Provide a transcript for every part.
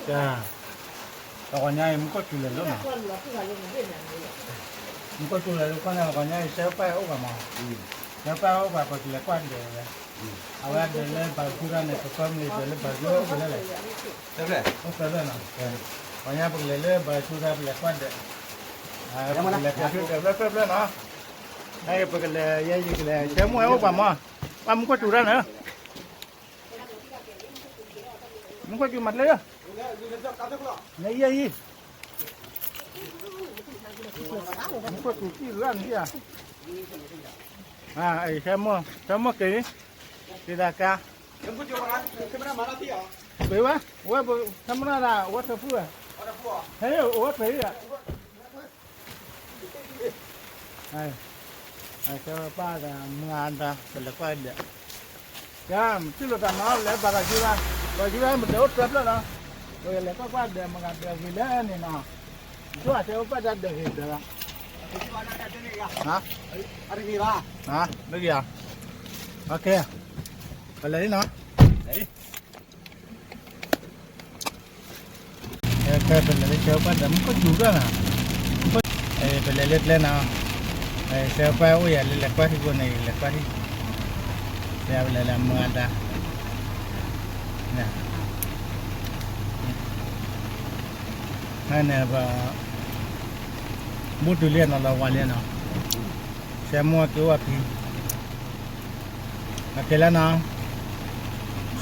တဂီၤညါအံၤ မူခိၣ်စူၤလဲၤလိာ်နီၤ, မူခိၣ်စူၤလဲၤလိာ်ခီန့ၣ် တဂီၤညါအံၤ ရှဲပၢ်အိၣ်ပှၤမး, ရှဲပၢ်အိၣ်ပှၤပကလဲၤကွၢ်ဒၢးဝဲ, အဝဲဒၢးလၢဘၤဆူရၣ်န့ၣ် ပကီၢ်မ့ၢ်ဒၢးလၢဘၤဆူရၣ်အိၣ်ဖဲလဲၣ်လဲၣ်, အိၣ်ဖဲလဲၣ်နီၤ, တဂီၤညါပကလဲၤလၢဘၤဆူရၣ်ပလဲၤကွၢ်ဒၢး, ပကလဲၤဖျဲဖျဲဖျဲဖျဲနီၤ, ပကလဲၤယဲယကလဲၤ ရှဲမိၢ်အိၣ်ပှၤမး, ပှၤမူခိၣ်စူၤတၢ်န့ၣ် မူခိၣ်စူၤမၤတလဲၣ်, နယဲအံၤ, မူခိၣ်စူၤစံၣ်ရၣ်န့ၣ်ဧါ, ဆၢမိၢ် ဆၢမိၢ်က့ၤ, က့ၤဒၣ်ကါ, က့ၤဝဲ, အဝဲ ဆၢမိၢ်ဒၣ် အဝဲထၢဖုဝဲ, ဟဲ အဝဲထၢအံၤ ဆၢပၢ်ဒီးမုၢ်အါဒၣ် ပလဲၤကွၢ်ဒၢး, ယၤ မ့ၢ်ထံၣ်လိာ်သးနီၤ လဲၤဘၣ်တၢ်ယူၤရၣ်, ဘၣ်ယူၤရၣ်မ့ၢ်ဒၢးအိၣ်တြဲၤဖျၢၣ်နီၤ, ပကလဲၤကွၢ်ကွၢ်ဒၢး မတၤဒၢးဂ့ၤလဲၣ်န့ၣ်နီၤ, ဒိၣ်အဆၢပၢ်တၢ်ဒၢးဂ့ၤဒၢးလီၤ, ဟါ, မ့ၢ်ဂ့ၤဧါ, ပလဲၤလံနီၤ ခဲပလဲၤလၢဆၢပၢ်ဒီး မူခိၣ်စူၤတၢ်နီၤ, ပလဲၤလၢကျဲနီၤ, ဆၢပၢ်အိၣ်ယၤလၢလဲၤကွၢ်ထံကိးန့ၣ် လဲၤကွၢ်ထံ, ပလဲၤလၢမုၢ်အါဒၣ်, န့ၣ် ပ ဘူၣ်တုၤလံနီၤ လီၤဝါလံနီၤ, ဆၢမိၢ်က့ၤအိၣ်အဖံ အကဲလၢနီၤ,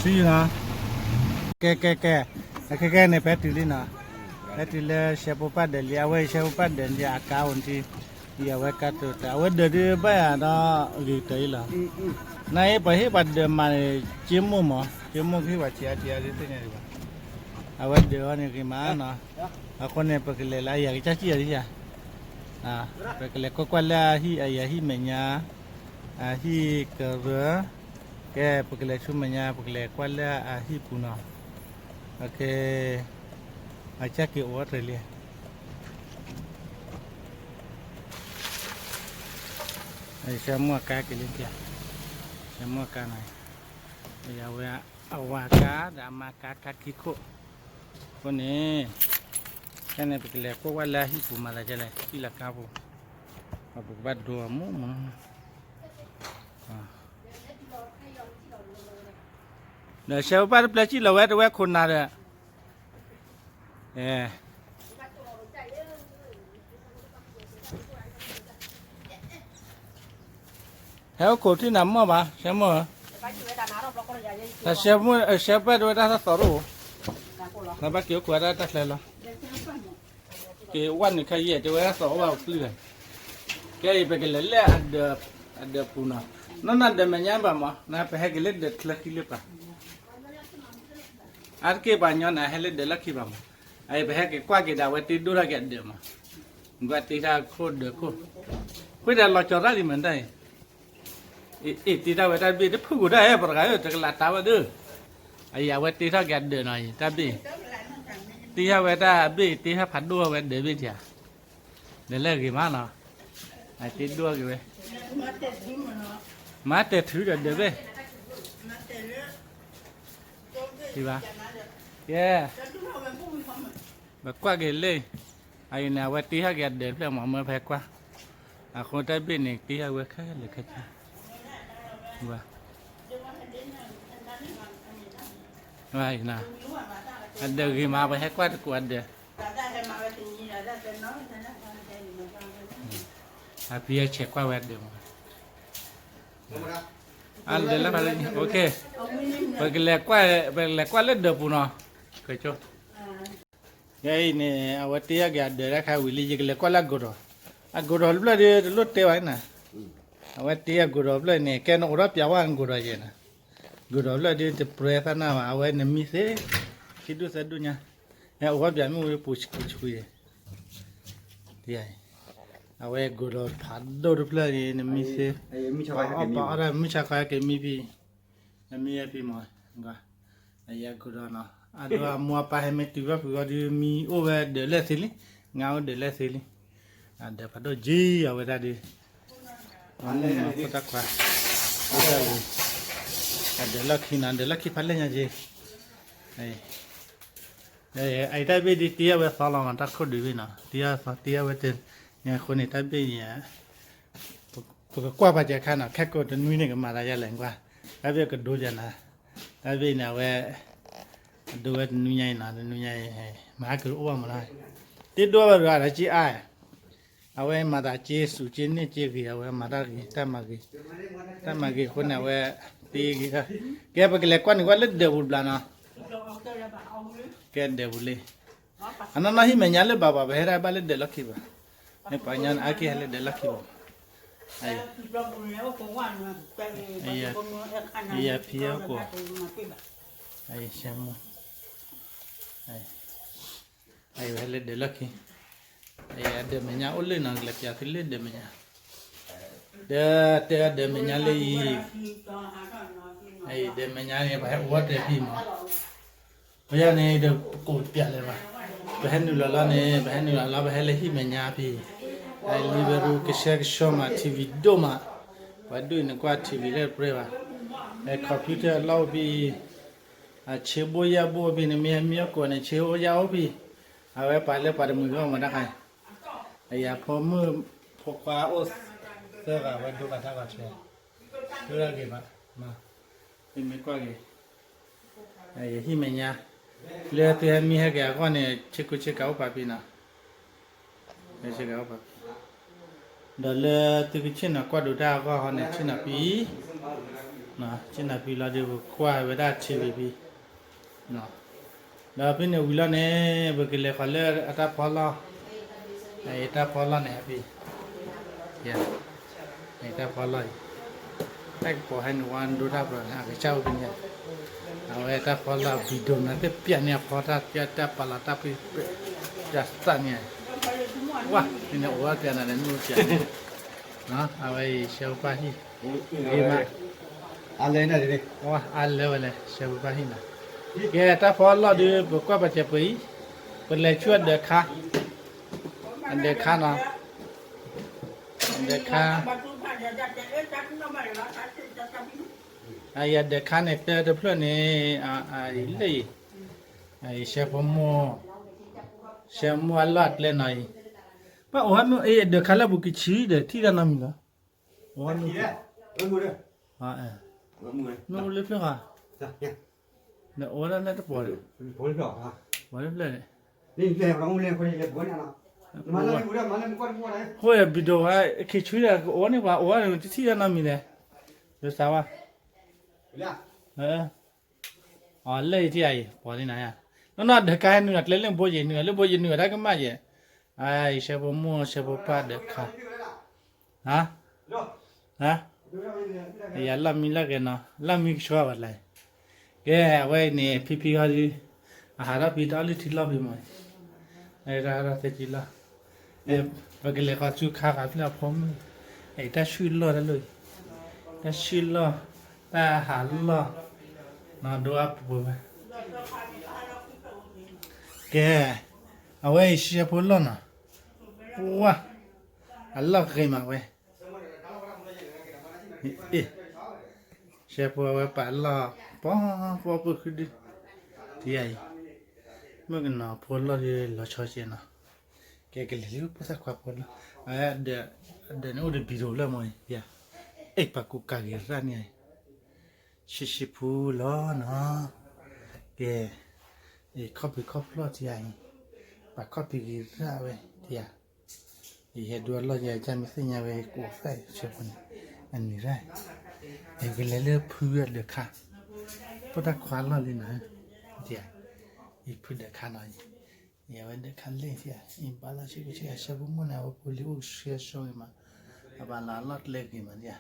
စံယုနီၤ, ကဲ ကဲ ကဲ, အခဲကဲန့ၣ် ဖဲတုၤလံနီၤ, ဖဲတုၤလၢရှဲဖိပၢ်ဒၢးလံ အဝဲရှဲဖိပၢ်ဒၢးန့ၣ် အကါအိၣ်န့ၣ်, ယအဝဲကါတိၤတၢ် အဝဲဒၢးဒုးဘၣ်ယၤဒီး ဂ့ၤကတၢၢ်အံၤလီၤ, နအံၤပှၤဟ့ၣ်ပှၤဒၢးမးန့ၣ် က့မိၢ်မး က့မိၢ်ကဟ့ၣ်ပှၤဆံးအါဆံးအါဒုးသ့ၣ်ညါဒံးဘၣ်, အဝဲဒၢးအီၤန့ၣ်ဂ့ၤမးနီၤ, အဃိန့ၣ် ပကလဲၤလၢအယၤကစၢ်စံယၤဒံးယၤ ပကလဲၤကွၢ်ကွၢ်လၢအဟံၣ်အယၤဟံၣ်မဲာ်ညါ, အဟံၣ်ကရၢ, ကဲ ပကလဲၤဆူမဲာ်ညါ ပကလဲၤကွၢ်လၢအဟံၣ်ပူၤနီၤ, အကဲ, အကၢ်က့ၤအိၣ်ဝဲတြဲၤလံ, ဆၢမိၢ်အကါက့ၤလံ, ဆၢမိၢ်အကါနီၤ, အဝဲ အဝၤကါဒီးအမါကါ ကါခံခိၣ်, အဃိန့ၣ်, ခဲန့ၣ် ပကလဲၤကွၢ်ကွၢ်လၢအဟံၣ်ပူၤမးလၢကလဲၣ် ဟံၣ်လၢကါပူၤ, ပကဘၣ်ဒိအမူမး ဒီးဆဲးဖိပၢ်တပျဲစံၣ်လီၤဝဲတဝဲခိၣ်နၢ်ဒီး, ဟဲအိၣ်ခိၣ်ထံၣ်နၤမီၢ်ဘၣ် ဆဲးမိၢ်ဧၢ, ဆဲးဖိပၢ်တဝဲတၢ်သီၣ်ရိၣ်, နဘၣ်က့ၤအိၣ်ခိၣ်ဝဲဒၣ်တၢ်သီၣ်ရိၣ် က့ၤဝဲနုာ်ခါယဲၢ် တဝဲဒၣ်သီၣ်အိၣ်ဘၣ်ပျုၢ်ဝဲ, ကဲအံၤ ပကလဲၤလၢအဒၢးပူၤနီၤ, နီၢ်နၢ်ဒၢးမဲာ်ညါဘၣ်မး နပဟဲက့ၤလၢဒၢးချၢခံလၢပှၤ, အါတက့ၢ်ပှၤညီနၤဟဲလၢဒၢးလီၢ်ခံဘၣ်မး, အအံၤ ပဟဲက့ၤကွၢ်က့ၤဒၣ်ဝဲတ့ဒိၣ်ထီၣ်က့ၤအဒၢးမး, ကွၢ်တ့ထီၣ်ခိၣ်ဒၢးခိၣ်, ဃုာ်ဒီးလီၤကၠီၤတၢ်လံမးတၢ်အံၤ, အ့ၣ် တ့ထီၣ်ဝဲတၢ်ဘ့ၣ်တဖုၣ်ကိာ်တၢ်ဟဲ ပှၤတဂၤဧၢ တကလးတၢ်ဝဲဒၢး, အအံၤ အဝဲတ့ထီၣ်က့ၤအဒၢးနီၤအံၤ တၢ်ဘ့ၣ် တ့ထီၣ်ဝဲတၢ်ဘ့ၣ် တ့ထီၣ်ဖးဒိၣ်ဝဲဒၢးဘ့ၣ်ထံဧါ, ဒၢးလၢအဂ့ၤမးနီၤ, အတ့ဒိၣ်က့ၤဝဲ, မၤတဲာ်ထုဒီးဒၢးဘ့ၣ်, ဘၣ်, ကဲ, ပကွၢ်က့ၤလၢ, အအံၤန့ၣ် အဝဲတ့ထီၣ်က့ၤအဒၢးဖျၢၣ်မး မ့ၢ်ဖဲကွၢ်, အဃိတၢ်ဘ့ၣ်န့ၣ် တ့ထီၣ်ဝဲခဲလၢာ်ခဲဆ့, ဘၣ် အဒၢးဂ့ၤမး ပဟဲကွၢ်တကိးအဒၢး, အဖံအဆဲးကွၢ်ဝဲအဒၢးမး, အဒၢးလၢဖးလၢ, ပကလဲၤကွၢ်, ပကလဲၤကွၢ်လၢဒၢးပူၤနီၤ, ကဲအံၤန့ၣ် အဝဲတ့ထီၣ်က့ၤအဒၢးတခါဝံၤလံ ယကလဲၤကွၢ်လၢအကိးဒီး, အကိးဒီးတဖျၢၣ်ဒုး တလိၣ်တဲဘၣ်နၤ, အဝဲတ့အကိးဒီးတဖျၢၣ်န့ၣ် ကဲနအိးထီၣ်ပျးဝဲအကိးဒီးယဲၢ်နၤ, ကိးဒီးတဖျၢၣ်ဒုးတပြဲသးနၢ်ဘၣ် အဝဲနမံသ့, ခံဒူၣ်သၢဒူၣ်ညါ, ဟဲအိးထီၣ်ပျးမ့ၢ်ဝံၤပူၤဆံးဆံး, အဝဲကိးဒီးဖးဒိၣ်တဖျၢၣ်န့ၣ် နမံသ့, ပှၤအီၣ်ပှၤအီၣ်တၢ်မုၢ်ဆါခီဟဲက့ၤမံဖံ, နမံဖံမး, အယၤကိးဒီးနီၤ, အဒိအမိၢ်အပၢ်ဟဲမ့ၢ်တုၤဘၣ်ဖုးဂီၢ်ဒုးမံအိၣ်ဝဲဒၢးလၢသ့လံ, ငါအိၣ်ဒၢးလၢသ့လံ, အဒၢးဖးဒိၣ်က့ၤအဝဲဒၣ်ဒုး, တၢ်ခွါ, အဒၢးလီၢ်ခံနီၤ ဒၢးလီၢ်ခံဖးလဲၢ်ညါက့ၤ, အ အအံၤတၢ်ဘ့ၣ်ဒ်တ့အဝဲသီလီၤမး တၢ်ခိၣ်ဒုးဘ့ၣ်နီၤ တ့အဝဲသီတ့အဝဲတန့ၣ်အဃိန့ၣ် တၢ်ဘ့ၣ်န့ၣ် ပကကွၢ်ပာ်စၢၤခါနီၤ ခဲကိးတနွံန့ၣ်ကမၤသးယလဲၣ်ကွၢ် တၢ်ဘ့ၣ်ကဒိယၤနၤ တၢ်ဘ့ၣ်န့ၣ် အဝဲ အဒိဝဲတနွံညါအံၤနီၤ တနွံညါအံၤ မၤဟါက့ၤအိၣ်ဘၣ်မးလီၤ တ့ဒိဘၣ်ဒိးအါဒီးက့အါ အဝဲမၤသးက့စူၤက့န့ၢ်က့ဂ့ၤ အဝဲမၤတၢ်ဂ့ၤ တၢ်မၤဂ့ၤ တၢ်မၤဂ့ၤအဃိန့ၣ် အဝဲသ့ဂ့ၤ ကဲပကလဲၤကွၢ်န့ၣ်ကွၢ်လၢဒၢးပူၤတဘျီနီၤ ကဲဒၢးပူၤလံ အနီၢ်နီၢ်ဟံၣ်မဲာ်ညါလၢဘၣ်ဘၣ် ပဟဲဒၣ်ဘၣ်လၢဒၢးလီၢ်ခံဘၣ် မ့ၢ်ပှၤကညီန့ၣ် အါက့ဟဲလၢဒၢးလီၢ်ခံဘၣ် ယဖံဟဲကိး ဟဲလၢဒၢးလီၢ်ခံ ဒၢးမဲာ်ညါအိၣ်လၢနီၤ ကလဲၤပျးသုလၢဒၢးမဲာ်ညါ ဒီးတဲဒၢးမဲာ်ညါလၢအံၤ ဒၢးမဲာ်ညါန့ၣ် ပှၤဟဲအိၣ်ဝဲတဖံးမး ပယါန့ၣ် ဒီးပကိးပျးလၢၤဘၣ် ပဟဲနုာ်လီၤလီၤန့ၣ် ပဟဲနုာ်လီၤလီၤ ပဟဲလၢဟံၣ်မဲာ်ညါဖံး လံဝဲရူကဆှဲကဆှီမး ထံဝံၤဒိၣ်မး ပှၤဒိၣ်အံၤန့ၣ်ကွၢ်ထံဝံၤလၢပှဲၤဘၣ် computer လီၢ်အိၣ်ဖံး အဆ့ဘိယၣ်ဘိအိၣ်ဖံးန့ၣ် မ့ၢ်ဟဲမံအိၣ်ကိးန့ၣ် ဆ့ဘိယၣ်အိၣ်ဖံး အဝဲပာ်လၢပှၤတမှံၤဂီၢ်မးတၢ်ခါ အယၤဖိမုၣ်ဖိခွါအိၣ်သၢဂၤဝဲဒိဘၣ်တၢ်ဂီၤဆၢ ဒိတၢ်ဂ့ၤဘၣ် သုမ့ၢ်ကွၢ်က့ၤ ယဟံၣ်မဲာ်ညါ လၢသုဟဲမံဟဲက့ၤအဂီၢ်န့ၣ် ဆ့ကူဆ့ကၤအိၣ်ပာ်ဖံးနီၤ ဆ့ကၤအိၣ်ပာ်ဖံး ဒီးလၢသုကဆ့ၣ်နီၤကွၢ်ဒိးတၢ်အဂီၢ်ဟီန့ၣ် ဆ့ၣ်နီၤဖံး ဆ့ၣ်နီၤဖံးလီၤဒီးပကွၢ်ဝဲဒၣ်ထံဝံၤဖံး ဒီးဖဲန့ၣ်ဝံၤလီၤန့ၣ် ပကလဲၤဃီၤလၢအတၢ်ဖီလီၢ် အတၢ်ဖီလီၢ်န့ၣ်ဖံး တၢ်ဖီလီၢ်အံၤ တၢ်ကပီၤဟဲနုာ်ဝါဒိတၢ်ပျီန့ၣ် အကစၢ်အိၣ်ကညါ အဝဲတၢ်ဖီလီၢ် video နၤသ့ၣ်ပျးန့ၢ်အဖီတၢ်ပျးတၢ်ပာ်လီၤတၢ်ပှဲၤ တၢ်သၣ်န့ၣ် ဝါ ဖဲန့ၣ်အိၣ်ဝဲပျးနၤဒီးနုာ်ပျးန့ၣ် အဝဲအံၤ ရှဲဖိပၢ်ဟံၣ် ဂ့ၤမး အါလၢဝဲလဲၣ် ရှဲဖိပၢ်ဟံၣ်နီၤ ကဲတၢ်ဖီလီၢ်ဒီး ပကွၢ်ပာ်စၢၤပှဲၤအံၤ ပလဲၤဆူအဒၢးခါ အဒၢးခါနီၤ အဒၢးခါ အယဒၢးခါန့ၣ် တၢတဖျၢၣ်န့ၣ် လၢအံၤ ရှဲဖိမိၢ် ရှဲမိၢ်အလီၢ်အကျဲနီၤအံၤ ဘၣ်အိၣ်ဝဲမ့ၢ်အဒၢးခါလၢပူၤကဆံးဒီးထံၣ်တၢ်နီတမံၤလီၤ အိၣ်ဝဲမ့ၢ် မ့ၢ်အိၣ်လၢဖျၢၣ်ဃီ ဒီးအိၣ်ဝဲဒၣ်လၢတပီၤဒီး ပီၤလၢဖျၢၣ်န့ၣ် အဃိ video ဝဲ ခံဆံဒီး ကအိၣ်န့ၢ်ပှၤအိၣ်ဝဲန့ၣ် တထံၣ်တၢ်နီတမံၤလဲၣ် ဒ်သိးဝဲ အလၢအံၤထံၣ်အံၤ ပှၤန့ၣ်နၤ နီၢ်နီၢ်ဒၢးခါဟဲနုာ်လီၤကျဲလၢဘိယံၤနုာ် လၢဘိယံၤနုာ်တၢ်ကမၣ်ယဲၢ် အံၤ ရှဲဖိမိၢ် ရှဲဖိပၢ်ဒၢးခါ ဟါ ယၤလီၢ်မံလီၢ်ကဲနီၤ လီၢ်မံကဆှီဘၣ်လၢ ကဲ အဝဲအံၤန့ၣ် ဖံဖံဟီဒု အဟးထီၣ်ဖံတၢ်အီၣ်လုၢ်ထံလီၢ်ဖံမး အဟးထီၣ်သဲကံလီၢ် ပကလဲၤဃီၤဆူခါဃာ်ဖျၢၣ်အဖိမုၣ် အံၤတၢ်ဆူၣ်လီၢ်တၢ်လီၢ်အံၤ တၢ်ဆူၣ်လီၢ် တၢ်ဟးလီၢ် နီၢ်ဒိအပူၤဝဲ ကဲ အဝဲအံၤရှဲဖိလီၢ်နီၤ ဝါ အလီၢ်ဂ့ၤမးဝဲ အ့ ရှဲဖိအဝဲပာ်လီၢ် ပီပီပုၢ်ခုဒု တယၤအံၤ မုၣ်ကနီၤဖိလီၢ်လီၤဆီကဲနီၤ ကဲကလဲၤလၢဖိသၣ်ခွါဖိလီၢ် အဒၢးန့ၣ်အိၣ်ဒီး video လၢမ့ၢ် ယၤ အ့ၣ်ပာ်ကူကၤဂ့ၤရၣ်န့ၣ် ဆံးဆံးဖူလီၤနီၤ ကဲ ခီၣ်ဖံးခီၣ်ဖျီၣ်တယၤအံၤ ပာ်ခီၣ်ဖံးဂ့ၤရၣ်ဝဲတယၤ ယဟဲဒိအလီၢ်ယၤ ယမ့ၢ်သ့ၣ်ညါဝဲကိးဖျၢၣ်ဆဲဖိန့ၣ် အနံၤရၣ် ယကလဲၤလၢဖုအဒၢးခါ ဖိသၣ်ခွါလီၢ်လံနီၤ တယၤ ယဖုဒၢးခါနီၤ ယဝဲဒၢးခါလဲၣ်တယၤ ယဘၣ်လီၢ်ဆံးကဆံး အရှဲဖိမိၢ်န့ၣ် အဝဲဖိလံၤအိၣ်ဆှဲဆှီဂ့ၤမး အဘၣ်လီၢ်လီၢ်ကျဲဂ့ၤမးတယၤ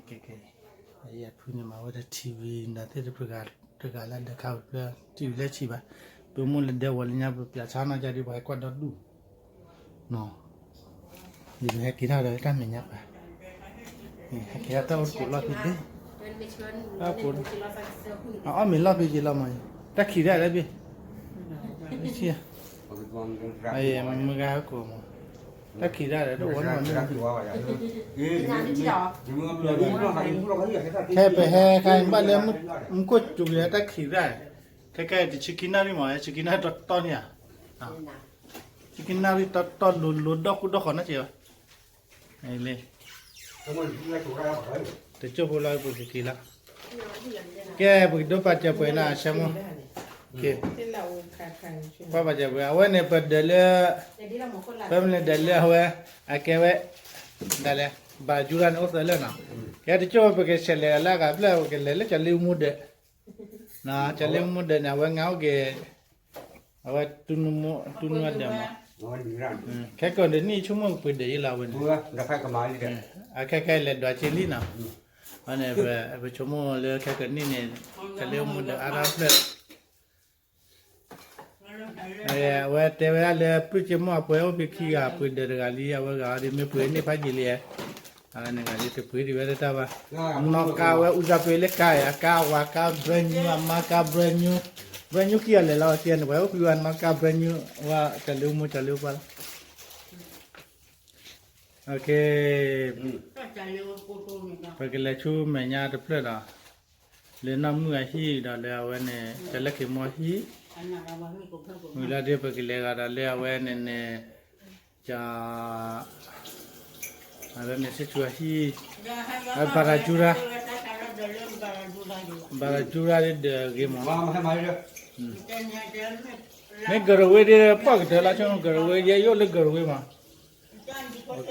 ကဲကဲ ယဖုန့ၣ်မၤဝဲဒၣ် ထံဝံၤ နၤသ့ၣ်တဖုဂၤလၢဒၢးခါပျၢ ထံဝံၤလၢဆံးဘၣ် ပမိၢ်လၢဒဲဝီၤလၢညါ ပပျးဆါနီၢ်ကၢ်ဒုး ပှၤဟဲကွၢ်ဒီဒူၣ် ယဟဲက့ၤထီၣ်ဒီးတၢ်မဲာ်ညါပှၤ ဟဲက့ၤထီၣ်တၢ်အိၣ်တကိးလီၢ်ဖံးဘ့ၣ် တၢ်အိၣ်တကိး အအီၣ်မ့ၤလီၢ်ဖံးက့ၤလီၤမး တၢ်ခံးဒၣ်လၢဘ့ၣ် မုၢ်ဂၤဟဲကိးမး တၢ်ခံးတၢ်ဒီး တအိၣ်နီတမံၤ, ခဲပဟဲခါအံၤဘၣ်လၢ မူခိၣ်စူၤကလဲၤတၢ်ခံးတၢ်, ခဲကဲတဆံခံနၣ်ရံၣ်မး ဆံခံနၣ်ရံၣ်တီတီန့ၣ်ဧါ, ဆံခံနၣ်ရံၣ်တီတီလိၤလိၤဒီခိၣ်ဒီဃီၤနီၢ်က့ၤဘၣ်, လၢ တကၠိၢ်ဖိလီၤပကက့ၤလီၤ, ကဲပကဒိးပာ်စၢၤပှဲၤနၤ ဆၢမိၢ်, ကဲ, ပာ်စၢၤပှဲၤ အဝဲန့ၣ်ပဒၢးလၢ, ပမ့ၢ်ဒၢးလၢအဝဲ, အကဲဝဲ, ဒၣ်လဲာ်, ဘၣ်ယူရၤန့ၣ်အိၣ်သၢလၢနီၤ, ကဲတကၠိၢ်ပကဆဲးလဲၤလၢအဂၤဖျၢၣ် ပကလဲၤလၢကၠီၤလ့မူဒၢး, ကၠီၤလ့မူဒၢးန့ၣ် အဝဲငါအိၣ်က့ၤ အဝဲ, တူၢ်နူအဒၢးမး, ခဲကိာ်တနံၣ်ဆိကမိၣ်ကပှ့ၤဒၢးယ့လီၤအဝဲန့ၣ်, အခဲခဲလဲၤဒွးက့ၤလံနီၤ, အန့ၣ်, ပဆိကမိၣ်လၢခဲကိာ်နံၣ်န့ၣ်, ကၠီၤလ့မူဒၢးအါထီၣ်ဖျၢၣ်, အဝဲတဲဝဲဒၣ်လၢပုၢ်က့မိၢ်အပှဲၤအိၣ်ဖဲခံဂၤ ပှ့ၤဒၢးတဂၤလံ အဝဲဂၤဒ်မ့ၢ်ပှ့ၤန့ၢ်ဖးယံာ်လံ, အဝဲန့ၣ်ဂၤဒ်တပှ့ၤဒံးဝဲတၢ်ဘၣ်, နီၢ်ကါဝဲအူစၢ်ပှ့ၤလၢကါအံၤ အကါအဝၤကါ brand new အမါကါ brand new, brand new ခံဂၤလဲၤလီၤဝဲသ့ၣ်န့ၣ် ပှၤအိၣ်ဖဲဝဲနီၢ်ကါ brand new ဝဲ ကၠီၤလ့မူ ကၠီၤလ့ပှၤလီၤ, ပကလဲၤဆူမဲာ်ညါတဖျၢၣ်ဒီး, လၢနီၢ်မုၣ်အဟံၣ်ဒီးလၢအဝဲန့ၣ် ကၠီၤလ့က့မိၢ်ဟံၣ်, မုၢ်လၢဒ်ပကလဲၤဂၤဒီးလၢအဝဲန့ၣ်န့ၣ်, ကၠီ အဝဲန့ၣ်စ့ၢ်ကီးဟံၣ်, ဘၣ်ရၤကၠူရၤ, ဘၣ်ရၤကၠူရၤဒ်ဒီးဂ့ၤမး, မ့ၢ်ကရဝ့ဒ်ပှၢ်ကတၢၢ်လၢဆိကရဝ့ ယဲယအိၣ်လၢကရဝ့မး, အ